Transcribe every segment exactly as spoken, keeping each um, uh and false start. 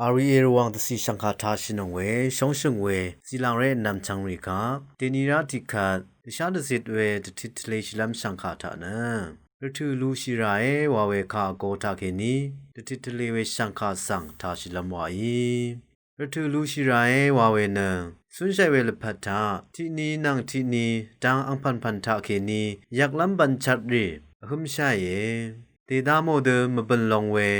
Ari Rvwàng dvcì shv̀ngkà tashìnøng we shóngshø̀ng we zìlàngré vnvm chvngrì kaq dèni rá tiqkvt dvshá dvzit we dvtit tvleshìlv́m shv̀ngkà taq nø rvtø̀ lushì ràé wa we kà vgo taqkèní dvtit tvle we shv̀ngkà svng tashìlv́m wàí. Rvtø̀ lushì ràé wa we nø cúnshaq we lvpat taq tiqni nvng tiqni dang angpv̀npv̀n taqkèní yvklv́m bv̀nchvtrì vhǿmsháìe. Dèdamò dø mvbø̀n long we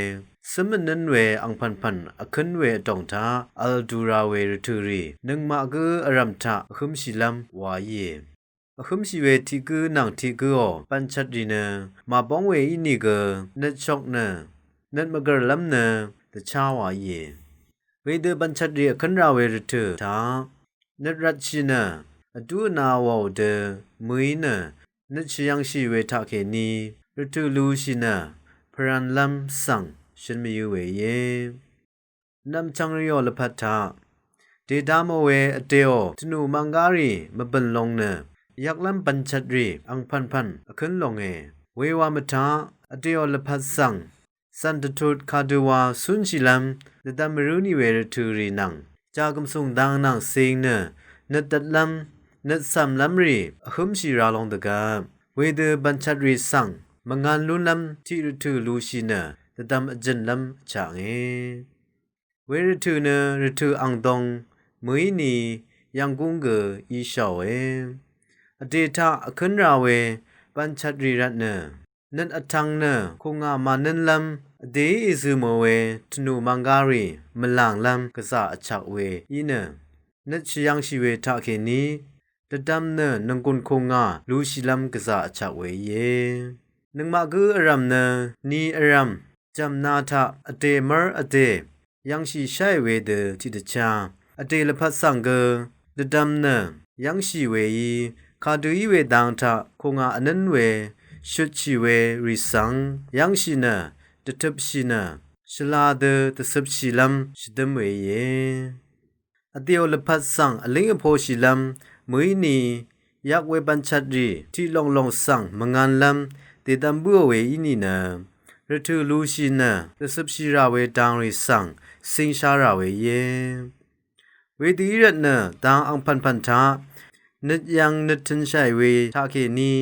cǿm vnǿn we angpv̀npv̀n vkǿn we vdòng taq v̄l du ra we rvtø̀ rì nøngmaq gǿ vrv̀m taq vhǿmshìlv́m wa íe. Vhǿmshì we tiq gǿ nvng tiq gǿò bv̀nchvtrì nø màbóng we ínìgø nøtshok nø nøt mvgv̀rlv́m nø dvchá wa íe. Wedø bv̀nchvtrì vkǿn ra we rvtø̀ taq nøt rvtshì nø vdú vna wàò dø mø̀í nø nøt shvyv̄ngshì we taqkèní rvtø̀ lushì nø pvranlv́m svng shøn mvyǿ we íe. Vnvm chvngrìò lvpat taq dèdamò we vdèò tvnù mvnggá rì mvbø̀n long nø yvklv́m bv̀nchvtrì angpv̀npv̀n vkǿn longe. Wewa mvtaq vdèò lvpat svng zv̀n dvtut kadøwa cúnshìlv́m dvdvm mvrǿ nì we rvtø̀ rì nvng jagv̀msùng dang nvng cing nø nøt dvtlv́m nøt cv̀mlv́m rì vhǿmshì ra long dvgvp wedø bv̀nchvtrì svng mvngan lúnlv́m tiq rvtø̀ lushì nø dvdvm vjø̀nlv́m vchaknge. Wervtø̀ nø rvtø̀ angdong mø̀í ni yv̀nggúng gø íshàòe. Vdè taq vkǿn ra we bv̀nchvtrì rvtnø nøt vtvng nø kùngà mànǿnlv́m vdèí èzø̀ mò we tvnù mvnggá rì mvlànglv́m gvzà vchvk we í nø nøt shvyv̄ngshì we taqkèní dvdvm nø nònggùn kùngà lushìlv́m gvzà vchvk we íe. Nøngmaq gǿ vrv̀m nø ni vrv̀m jv̀mna taq vdè mv́r vdè yv́ngshì sháì wedø tiqdvchá vdè lvpat svng gø dvdvm nø yv́ngshì weí kadø í we dang taq kùngà vnǿn we shutshì we rì svng yv́ngshì nø dvtøpshì nø shvla dø dvcøpshìlv́m shvdǿm we íe. Vdèò lvpat svng vlíng vposhìlv́m mø̀í ni yvk we bv̀nchvtrì tiq longlong svng mvnganlv́m dèdvm bǿò we í nìnø rvtø̀ lushì nø dvcøpshì rà we dangrì svng cingshá rà we íe. Wedø í rvtnø dang angpv̀npv̀n taq nøt yv̄ng nøt tø̄nshàì we taqkèní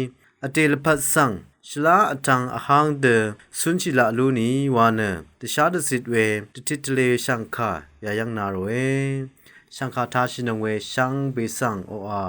vdè lvpat svng shvlá vtv̄ng vháng dø cúnshì laq lú ni wa nø dvshá dvzit we dvtit tvle shv̀ngkà yayv́ng na ròe. Shv̀ngkà tashìnøng we shvngbe svng oqà